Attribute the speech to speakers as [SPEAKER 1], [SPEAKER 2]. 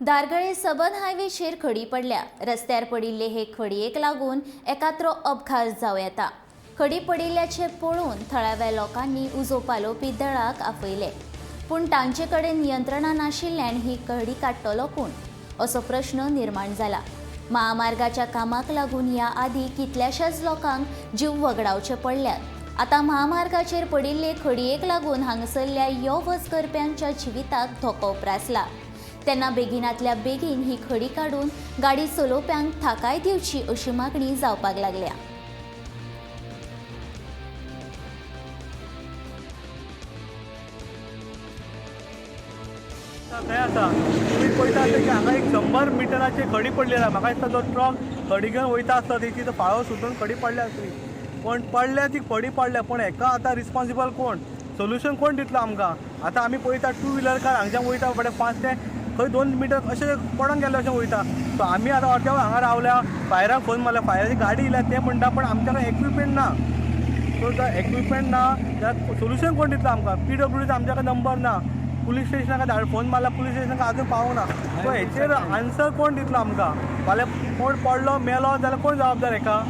[SPEAKER 1] धारगळे सबन हायवेचेर खडी पडल्या. रस्त्यार पडिल्ले हे खडयेक लागून एकाद्रो अपघात जावं येता. खडी पडिल्ल्याचे पळोवन थळाव्या लोकांनी उजो पालोवपी दळाक आपयले, पूण तांचे कडेन नियंत्रणां नाशिल्ल्यान ही खडी काडटलो कोण असो प्रश्न निर्माण जाला. महामार्गाच्या कामाक लागून ह्या आदीं कितल्याशाच लोकांक जीव वगडावचे पडल्यात. आतां महामार्गाचेर पडिल्ले खडयेक लागून हांगसरल्या यो वच करप्यांच्या जिविताक धोको उप्रासला. तेन्ना बेगिनातल्या बेगीन ही खडी काडून गाडी चलोवप्यांक थाकाय दिवची अशी मागणी जावपाक लागल्या.
[SPEAKER 2] खंय आसा तुमी पळयता आसता की हांगा एक 100 मिटराची खडी पडलेली आसा. म्हाका दिसता जो ट्रक खडी घेवन वयता आसता तेची तो फाळो सुटून खडी पडल्या आसतली. पण पडल्या ती खडी पडल्या, पूण हेका आतां रिस्पोन्सिबल कोण, सोल्युशन कोण दितलो आमकां? आतां आमी पळयता टू व्हिलर कार हांगच्यान वयता बरें फास्ट, ते खंय 2 मिटर अशें पडोन गेल्ले अशें वयता. सो आमी आतां अर्द्या वयर हांगा रावल्या, फायराक फोन मारल्या, फायराची गाडी येयल्या, ते म्हणटा पण आमच्या कडेन इक्विपमेंट ना. सो जर इक्विपमेंट ना जाल्यार सोल्युशन कोण दितलो आमकां? पीडब्ल्यूडीचो आमच्या कडेन नंबर ना, पुलीस स्टेशनाक धाड फोन मारला, पुलीस स्टेशनाक अजून पावूंक ना. सो हेचेर आन्सर कोण दितलो आमकां? फाल्यां कोण पडलो मेलो जाल्यार कोण जबाबदार हेका?